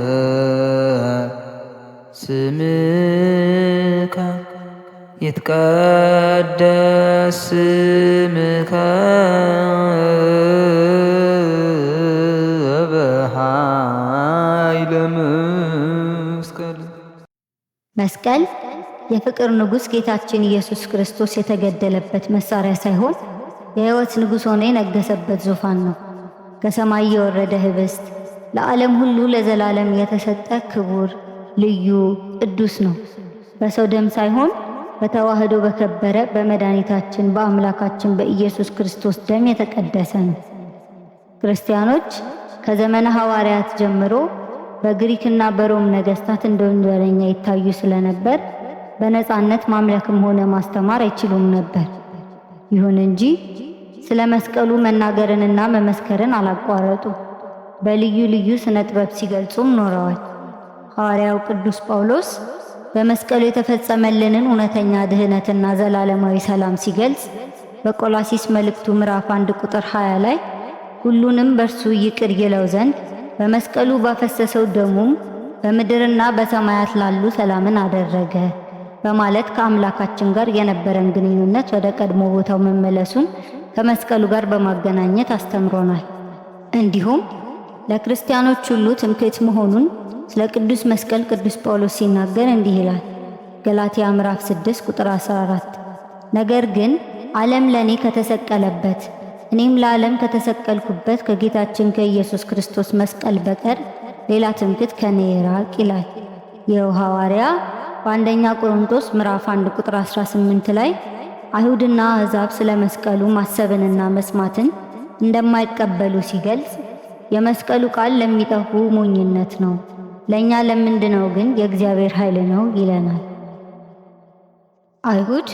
ይትቀደስ ስምከ ይትቀደስ ስምከ በኃይለ መስቀል። መስቀል የፍቅር ንጉሥ ጌታችን ኢየሱስ ክርስቶስ የተገደለበት መሳሪያ ሳይሆን የሕይወት ንጉሥ ሆኖ የነገሰበት ዙፋን ነው። ከሰማይ የወረደ ህብስት፣ ለዓለም ሁሉ ለዘላለም የተሰጠ ክቡር፣ ልዩ፣ ቅዱስ ነው። በሰው ደም ሳይሆን በተዋህዶ በከበረ በመድኃኒታችን በአምላካችን በኢየሱስ ክርስቶስ ደም የተቀደሰ ነው። ክርስቲያኖች ከዘመነ ሐዋርያት ጀምሮ በግሪክና በሮም ነገስታት እንደ ወንጀለኛ ይታዩ ስለነበር በነጻነት ማምለክም ሆነ ማስተማር አይችሉም ነበር። ይሁን እንጂ ስለ መስቀሉ መናገርንና መመስከርን አላቋረጡ። በልዩ ልዩ ስነ ጥበብ ሲገልጹም ኖረዋል። ሐዋርያው ቅዱስ ጳውሎስ በመስቀሉ የተፈጸመልንን እውነተኛ ድህነትና ዘላለማዊ ሰላም ሲገልጽ በቆላሲስ መልእክቱ ምዕራፍ 1 ቁጥር 20 ላይ ሁሉንም በእርሱ ይቅር ይለው ዘንድ በመስቀሉ ባፈሰሰው ደሙም በምድርና በሰማያት ላሉ ሰላምን አደረገ በማለት ከአምላካችን ጋር የነበረን ግንኙነት ወደ ቀድሞ ቦታው መመለሱን ከመስቀሉ ጋር በማገናኘት አስተምሮናል። እንዲሁም ለክርስቲያኖች ሁሉ ትምክህት መሆኑን ስለ ቅዱስ መስቀል ቅዱስ ጳውሎስ ሲናገር እንዲህ ይላል። ገላትያ ምዕራፍ 6 ቁጥር 14፣ ነገር ግን ዓለም ለኔ ከተሰቀለበት እኔም ለዓለም ከተሰቀልኩበት ከጌታችን ከኢየሱስ ክርስቶስ መስቀል በቀር ሌላ ትምክህት ከኔ ይራቅ ይላል። ይኸው ሐዋርያ በአንደኛ ቆሮንቶስ ምዕራፍ 1 ቁጥር 18 ላይ አይሁድና አሕዛብ ስለ መስቀሉ ማሰብንና መስማትን እንደማይቀበሉ ሲገልጽ የመስቀሉ ቃል ለሚጠፉ ሞኝነት ነው፣ ለእኛ ለምንድነው ግን የእግዚአብሔር ኃይል ነው ይለናል። አይሁድ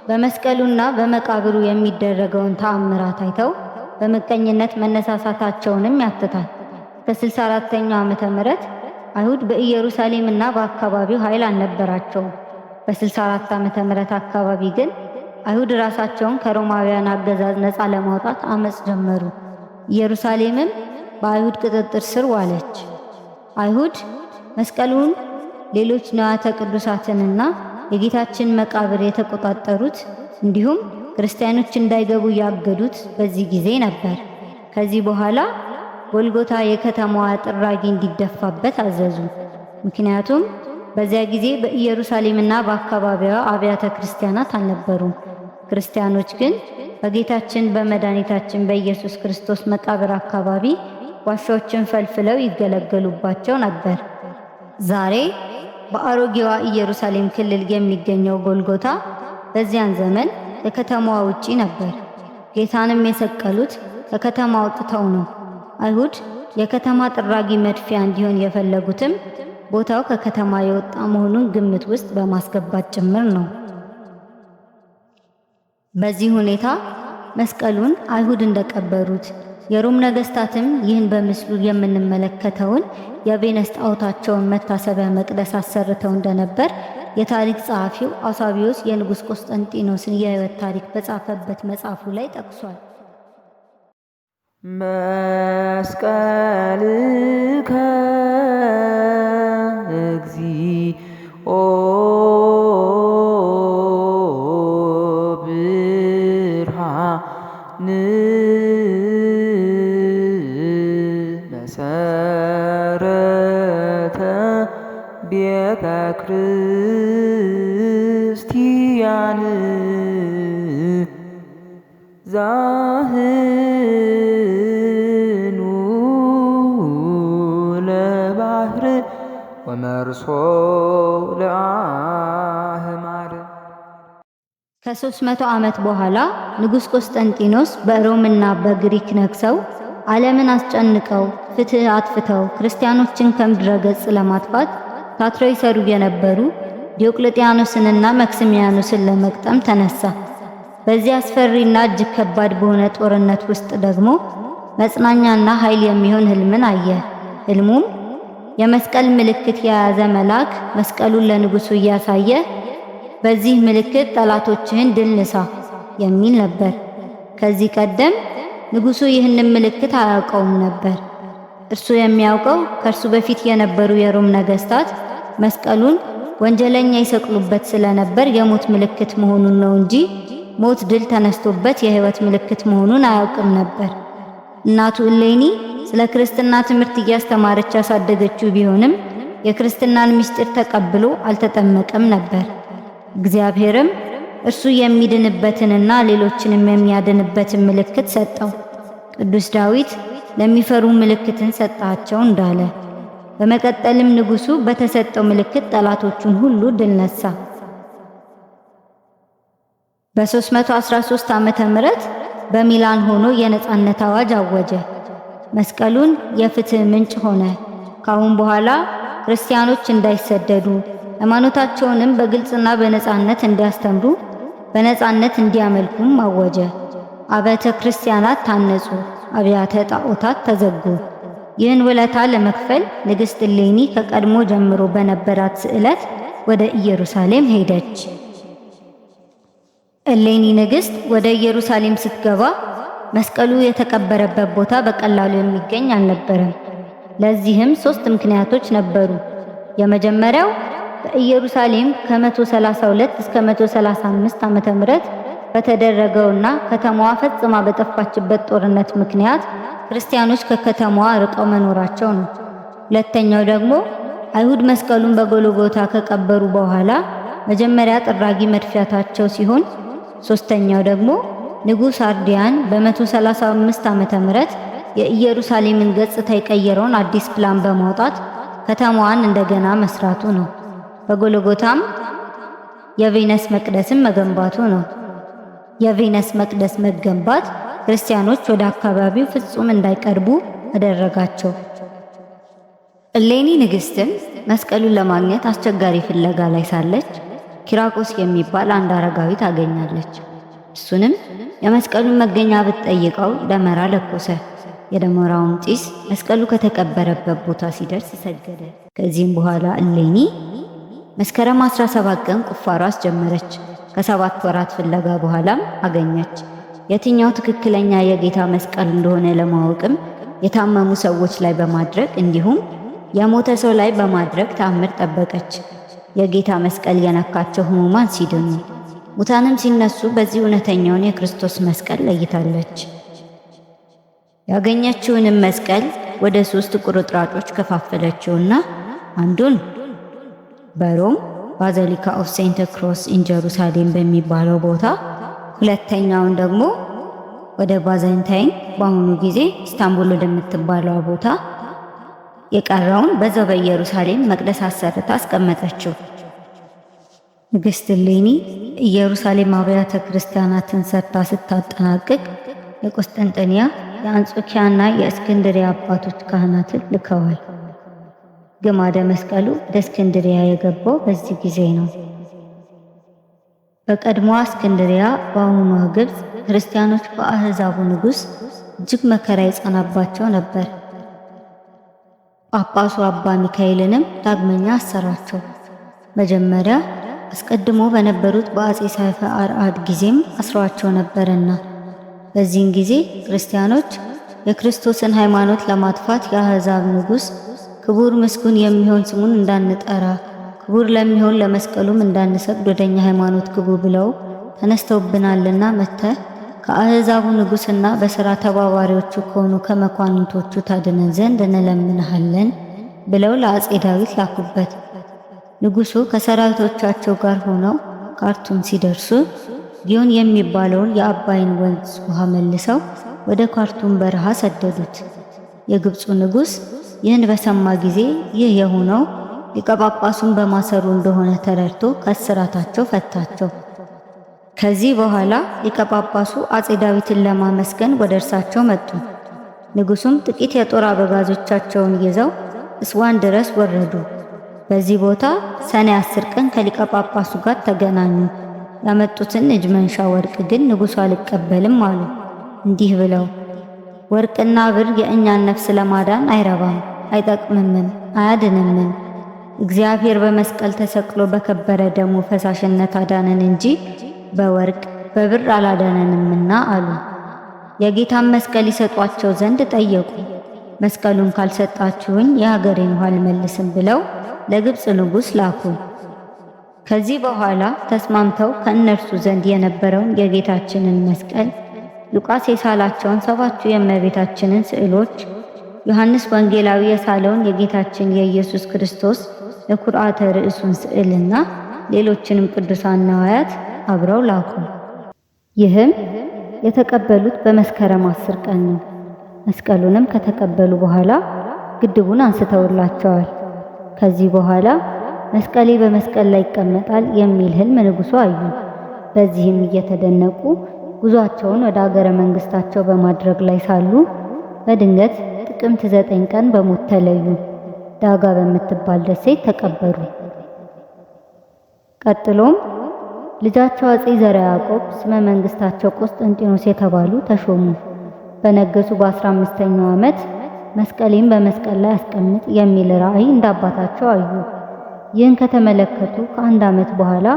በመስቀሉና በመቃብሩ የሚደረገውን ተአምራት አይተው በምቀኝነት መነሳሳታቸውንም ያትታል። ከ64ኛው ዓመተ ምህረት አይሁድ በኢየሩሳሌምና በአካባቢው ኃይል አልነበራቸውም። በ64 ዓመተ ምህረት አካባቢ ግን አይሁድ ራሳቸውን ከሮማውያን አገዛዝ ነፃ ለማውጣት አመጽ ጀመሩ። ኢየሩሳሌምም በአይሁድ ቁጥጥር ስር ዋለች። አይሁድ መስቀሉን፣ ሌሎች ንዋያተ ቅዱሳትንና የጌታችን መቃብር የተቆጣጠሩት እንዲሁም ክርስቲያኖች እንዳይገቡ ያገዱት በዚህ ጊዜ ነበር። ከዚህ በኋላ ጎልጎታ የከተማዋ ጥራጊ እንዲደፋበት አዘዙ። ምክንያቱም በዚያ ጊዜ በኢየሩሳሌምና በአካባቢዋ አብያተ ክርስቲያናት አልነበሩም። ክርስቲያኖች ግን በጌታችን በመድኃኒታችን በኢየሱስ ክርስቶስ መቃብር አካባቢ ዋሻዎችን ፈልፍለው ይገለገሉባቸው ነበር። ዛሬ በአሮጌዋ ኢየሩሳሌም ክልል የሚገኘው ጎልጎታ በዚያን ዘመን ከከተማዋ ውጪ ነበር። ጌታንም የሰቀሉት ከከተማ አውጥተው ነው። አይሁድ የከተማ ጥራጊ መድፊያ እንዲሆን የፈለጉትም ቦታው ከከተማ የወጣ መሆኑን ግምት ውስጥ በማስገባት ጭምር ነው። በዚህ ሁኔታ መስቀሉን አይሁድ እንደቀበሩት፣ የሮም ነገስታትም ይህን በምስሉ የምንመለከተውን የቬነስ ጣዖታቸውን መታሰቢያ መቅደስ አሰርተው እንደነበር የታሪክ ጸሐፊው አውሳቢዮስ የንጉሥ ቆስጠንጢኖስን የሕይወት ታሪክ በጻፈበት መጽሐፉ ላይ ጠቅሷል። መስቀልከ እግዚኦ ብርሃን መሰረተ ቤተ ክርስቲያን ዛህኑ ለባህር ወመርሶ ለአህማር። ከ300 ዓመት በኋላ ንጉሥ ቆስጠንጢኖስ በሮምና በግሪክ ነግሰው ዓለምን አስጨንቀው ፍትህ አጥፍተው ክርስቲያኖችን ከምድረ ገጽ ለማጥፋት ታትረው ይሰሩ የነበሩ ዲዮቅልጥያኖስንና መክስሚያኖስን ለመግጠም ተነሳ። በዚህ አስፈሪና እጅግ ከባድ በሆነ ጦርነት ውስጥ ደግሞ መጽናኛና ኃይል የሚሆን ህልምን አየ። ህልሙም የመስቀል ምልክት የያዘ መልአክ መስቀሉን ለንጉሱ እያሳየ በዚህ ምልክት ጠላቶችህን ድል ንሳ የሚል ነበር። ከዚህ ቀደም ንጉሡ ይህንን ምልክት አያውቀውም ነበር። እርሱ የሚያውቀው ከእርሱ በፊት የነበሩ የሮም ነገስታት መስቀሉን ወንጀለኛ ይሰቅሉበት ስለነበር የሞት ምልክት መሆኑን ነው እንጂ ሞት ድል ተነስቶበት የሕይወት ምልክት መሆኑን አያውቅም ነበር። እናቱ እሌኒ ስለ ክርስትና ትምህርት እያስተማረች ያሳደገችው ቢሆንም የክርስትናን ምስጢር ተቀብሎ አልተጠመቀም ነበር። እግዚአብሔርም እርሱ የሚድንበትንና ሌሎችንም የሚያድንበትን ምልክት ሰጠው። ቅዱስ ዳዊት ለሚፈሩ ምልክትን ሰጣቸው እንዳለ። በመቀጠልም ንጉሱ በተሰጠው ምልክት ጠላቶቹን ሁሉ ድል ነሳ። በ313 ዓመተ ምህረት በሚላን ሆኖ የነጻነት አዋጅ አወጀ። መስቀሉን የፍትህ ምንጭ ሆነ። ካሁን በኋላ ክርስቲያኖች እንዳይሰደዱ፣ ሃይማኖታቸውንም በግልጽና በነጻነት እንዲያስተምሩ፣ በነጻነት እንዲያመልኩም አወጀ። አብያተ ክርስቲያናት ታነጹ፣ አብያተ ጣዖታት ተዘጉ። ይህን ውለታ ለመክፈል ንግሥት እሌኒ ከቀድሞ ጀምሮ በነበራት ስዕለት ወደ ኢየሩሳሌም ሄደች። እሌኒ ንግሥት ወደ ኢየሩሳሌም ስትገባ መስቀሉ የተቀበረበት ቦታ በቀላሉ የሚገኝ አልነበረም። ለዚህም ሶስት ምክንያቶች ነበሩ። የመጀመሪያው በኢየሩሳሌም ከ132 እስከ 135 ዓመተ ምህረት በተደረገውና ከተማዋ ፈጽማ በጠፋችበት ጦርነት ምክንያት ክርስቲያኖች ከከተማዋ ርቀው መኖራቸው ነው። ሁለተኛው ደግሞ አይሁድ መስቀሉን በጎልጎታ ከቀበሩ በኋላ መጀመሪያ ጥራጊ መድፊያታቸው ሲሆን፣ ሶስተኛው ደግሞ ንጉሥ አርዲያን በ135 ዓመተ ምህረት የኢየሩሳሌምን ገጽታ የቀየረውን አዲስ ፕላን በማውጣት ከተማዋን እንደገና መስራቱ ነው። በጎልጎታም የቬነስ መቅደስን መገንባቱ ነው። የቬነስ መቅደስ መገንባት ክርስቲያኖች ወደ አካባቢው ፍጹም እንዳይቀርቡ አደረጋቸው። እሌኒ ንግሥትም መስቀሉን ለማግኘት አስቸጋሪ ፍለጋ ላይ ሳለች ኪራቆስ የሚባል አንድ አረጋዊ ታገኛለች። እሱንም የመስቀሉን መገኛ ብትጠይቀው ደመራ ለኮሰ። የደመራውም ጢስ መስቀሉ ከተቀበረበት ቦታ ሲደርስ ሰገደ። ከዚህም በኋላ እሌኒ መስከረም 17 ቀን ቁፋሮ አስጀመረች። ከ7 ወራት ፍለጋ በኋላም አገኘች። የትኛው ትክክለኛ የጌታ መስቀል እንደሆነ ለማወቅም የታመሙ ሰዎች ላይ በማድረግ እንዲሁም የሞተ ሰው ላይ በማድረግ ተአምር ጠበቀች። የጌታ መስቀል የነካቸው ሕሙማን ሲድኑ፣ ሙታንም ሲነሱ በዚህ እውነተኛውን የክርስቶስ መስቀል ለይታለች። ያገኘችውንም መስቀል ወደ 3 ቁርጥራጮች ከፋፈለችውና አንዱን በሮም Basilica of Saint Cross in Jerusalem በሚባለው ቦታ፣ ሁለተኛውን ደግሞ ወደ ባዛንታይን በአሁኑ ጊዜ ኢስታንቡል ወደምትባለው ቦታ፣ የቀረውን በዛው በኢየሩሳሌም መቅደስ አሰርታ አስቀመጠችው። ንግሥት እሌኒ ኢየሩሳሌም አብያተ ክርስቲያናትን ሰርታ ስታጠናቅቅ የቆስጠንጠንያ፣ የአንጾኪያና የእስክንድሪያ አባቶች ካህናትን ልከዋል። ግማደ መስቀሉ ወደ እስክንድሪያ የገባው በዚህ ጊዜ ነው። በቀድሞዋ እስክንድሪያ በአሁኗ ግብፅ ክርስቲያኖች በአሕዛቡ ንጉሥ እጅግ መከራ ይጸናባቸው ነበር። ጳጳሱ አባ ሚካኤልንም ዳግመኛ አሰራቸው። መጀመሪያ አስቀድሞ በነበሩት በአጼ ሰይፈ አርአድ ጊዜም አስረዋቸው ነበርና። በዚህን ጊዜ ክርስቲያኖች የክርስቶስን ሃይማኖት ለማጥፋት የአሕዛብ ንጉሥ ክቡር ምስጉን የሚሆን ስሙን እንዳንጠራ፣ ክቡር ለሚሆን ለመስቀሉም እንዳንሰግድ ወደኛ ሃይማኖት ግቡ ብለው ተነስተውብናልና መጥተህ ከአሕዛቡ ንጉሥና በሥራ ተባባሪዎቹ ከሆኑ ከመኳንንቶቹ ታድነን ዘንድ እንለምንሃለን ብለው ለአጼ ዳዊት ላኩበት። ንጉሡ ከሰራዊቶቻቸው ጋር ሆነው ካርቱም ሲደርሱ ጊዮን የሚባለውን የአባይን ወንዝ ውሃ መልሰው ወደ ካርቱም በረሃ ሰደዱት። የግብፁ ንጉሥ ይህን በሰማ ጊዜ ይህ የሆነው ሊቀ ጳጳሱን በማሰሩ እንደሆነ ተረድቶ ከእስራታቸው ፈታቸው። ከዚህ በኋላ ሊቀ ጳጳሱ አጼ ዳዊትን ለማመስገን ወደ እርሳቸው መጡ። ንጉሡም ጥቂት የጦር አበጋዞቻቸውን ይዘው እስዋን ድረስ ወረዱ። በዚህ ቦታ ሰኔ 10 ቀን ከሊቀ ጳጳሱ ጋር ተገናኙ። ያመጡትን እጅ መንሻ ወርቅ ግን ንጉሡ አልቀበልም አሉ፣ እንዲህ ብለው ወርቅና ብር የእኛን ነፍስ ለማዳን አይረባም፣ አይጠቅምምም፣ አያድንምም። እግዚአብሔር በመስቀል ተሰቅሎ በከበረ ደሙ ፈሳሽነት አዳነን እንጂ በወርቅ በብር አላዳነንምና አሉ። የጌታን መስቀል ይሰጧቸው ዘንድ ጠየቁ። መስቀሉን ካልሰጣችሁኝ የሀገሬን ውሃ አልመልስም ብለው ለግብፅ ንጉሥ ላኩ። ከዚህ በኋላ ተስማምተው ከእነርሱ ዘንድ የነበረውን የጌታችንን መስቀል፣ ሉቃስ የሳላቸውን 7ቱ የእመቤታችንን ስዕሎች፣ ዮሐንስ ወንጌላዊ የሳለውን የጌታችን የኢየሱስ ክርስቶስ የኩርዓተ ርዕሱን ስዕልና ሌሎችንም ቅዱሳን ነዋያት አብረው ላኩ። ይህም የተቀበሉት በመስከረም 10 ቀን ነው። መስቀሉንም ከተቀበሉ በኋላ ግድቡን አንስተውላቸዋል። ከዚህ በኋላ መስቀሌ በመስቀል ላይ ይቀመጣል የሚል ህልም ንጉሱ አዩ። በዚህም እየተደነቁ ጉዟቸውን ወደ አገረ መንግስታቸው በማድረግ ላይ ሳሉ በድንገት ጥቅምት 9 ቀን በሞት ተለዩ። ዳጋ በምትባል ደሴት ተቀበሩ። ቀጥሎም ልጃቸው አጼ ዘርዓ ያዕቆብ ስመ መንግስታቸው ቆስጠንጢኖስ የተባሉ ተሾሙ። በነገሱ በ15ኛው ዓመት መስቀሌን በመስቀል ላይ አስቀምጥ የሚል ራእይ እንዳባታቸው አዩ። ይህን ከተመለከቱ ከአንድ ዓመት በኋላ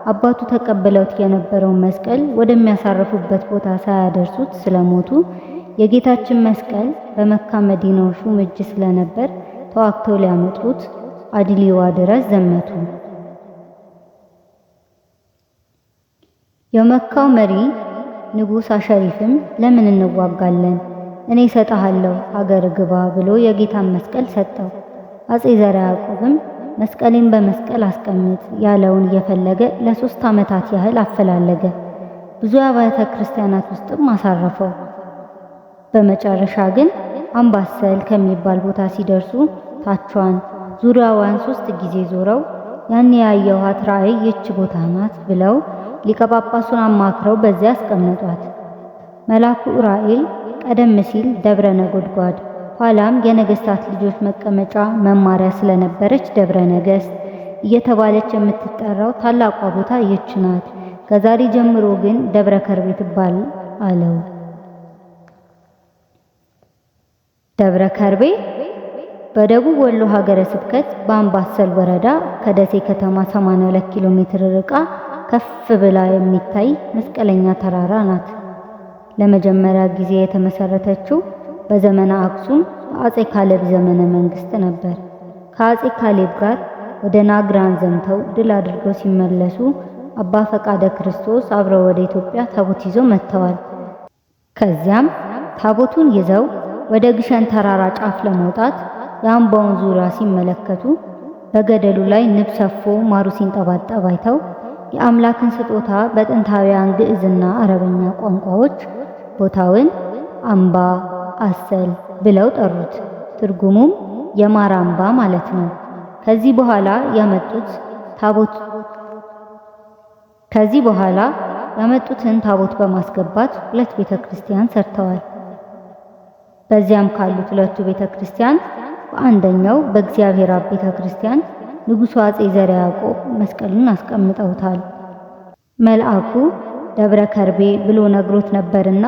አባቱ ተቀብለውት የነበረውን መስቀል ወደሚያሳርፉበት ቦታ ሳያደርሱት ስለሞቱ የጌታችን መስቀል በመካ መዲናው ሹም እጅ ስለነበር ተዋግተው ሊያመጡት አድሊዋ ድረስ ዘመቱ። የመካው መሪ ንጉሥ አሸሪፍም ለምን እንዋጋለን? እኔ እሰጥሃለሁ ሀገር ግባ ብሎ የጌታን መስቀል ሰጠው። አጼ ዘርዓ ያዕቆብም መስቀሌን በመስቀል አስቀምጥ ያለውን እየፈለገ ለ3 ዓመታት ያህል አፈላለገ። ብዙ አብያተ ክርስቲያናት ውስጥም አሳረፈው። በመጨረሻ ግን አምባሰል ከሚባል ቦታ ሲደርሱ ታቿን ዙሪያዋን 3 ጊዜ ዞረው ያን ያየኋት ራእይ ይህች ቦታ ናት ብለው ሊቀ ጳጳሱን አማክረው በዚያ አስቀመጧት። መልአኩ ዑራኤል ቀደም ሲል ደብረ ነጎድጓድ ኋላም የነገስታት ልጆች መቀመጫ መማሪያ ስለነበረች ደብረ ነገስት እየተባለች የምትጠራው ታላቋ ቦታ ይህች ናት። ከዛሬ ጀምሮ ግን ደብረ ከርቤ ትባል አለው። ደብረ ከርቤ በደቡብ ወሎ ሀገረ ስብከት በአምባሰል ወረዳ ከደሴ ከተማ 82 ኪሎ ሜትር ርቃ ከፍ ብላ የሚታይ መስቀለኛ ተራራ ናት። ለመጀመሪያ ጊዜ የተመሰረተችው በዘመነ አክሱም በአጼ ካሌብ ዘመነ መንግስት ነበር። ከአጼ ካሌብ ጋር ወደ ናግራን ዘምተው ድል አድርገው ሲመለሱ አባ ፈቃደ ክርስቶስ አብረው ወደ ኢትዮጵያ ታቦት ይዘው መጥተዋል። ከዚያም ታቦቱን ይዘው ወደ ግሸን ተራራ ጫፍ ለመውጣት የአምባውን ዙሪያ ሲመለከቱ በገደሉ ላይ ንብ ሰፎ ማሩ ሲንጠባጠብ አይተው የአምላክን ስጦታ በጥንታውያን ግዕዝና አረበኛ ቋንቋዎች ቦታውን አምባ አሰል ብለው ጠሩት። ትርጉሙም የማር አምባ ማለት ነው። ከዚህ በኋላ ያመጡትን ታቦት በማስገባት 2 ቤተክርስቲያን ሰርተዋል። በዚያም ካሉት 2ቱ ቤተክርስቲያን በአንደኛው በእግዚአብሔር አብ ቤተክርስቲያን ንጉሱ አጼ ዘርዓ ያዕቆብ መስቀሉን አስቀምጠውታል። መልአኩ ደብረ ከርቤ ብሎ ነግሮት ነበርና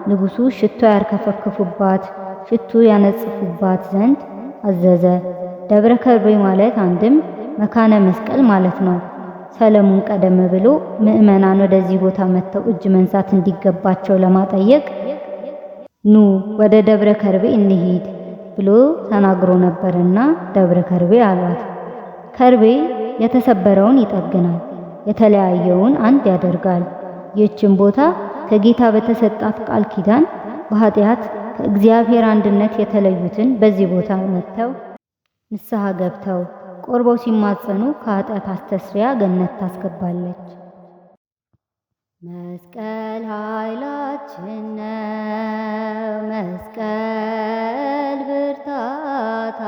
ንጉሱ ሽቶ ያርከፈክፉባት ሽቱ ያነጽፉባት ዘንድ አዘዘ። ደብረ ከርቤ ማለት አንድም መካነ መስቀል ማለት ነው። ሰለሞን ቀደም ብሎ ምዕመናን ወደዚህ ቦታ መጥተው እጅ መንሳት እንዲገባቸው ለማጠየቅ ኑ ወደ ደብረ ከርቤ እንሂድ ብሎ ተናግሮ ነበርና ደብረ ከርቤ አሏት። ከርቤ የተሰበረውን ይጠግናል፣ የተለያየውን አንድ ያደርጋል። ይህችን ቦታ ከጌታ በተሰጣት ቃል ኪዳን በኃጢአት ከእግዚአብሔር አንድነት የተለዩትን በዚህ ቦታ መጥተው ንስሐ ገብተው ቆርበው ሲማጸኑ ከኃጢአት አስተስሪያ ገነት ታስገባለች። መስቀል ኃይላችን ነው፣ መስቀል ብርታታችን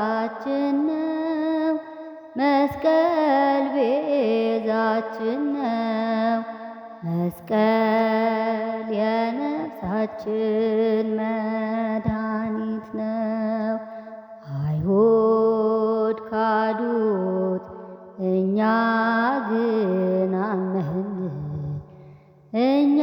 ነው፣ መስቀል ቤዛችን ነው፣ መስቀል የነፍሳችን መድኃኒት ነው። አይሁድ ካዱት እኛ ግን አመንን፣ እኛ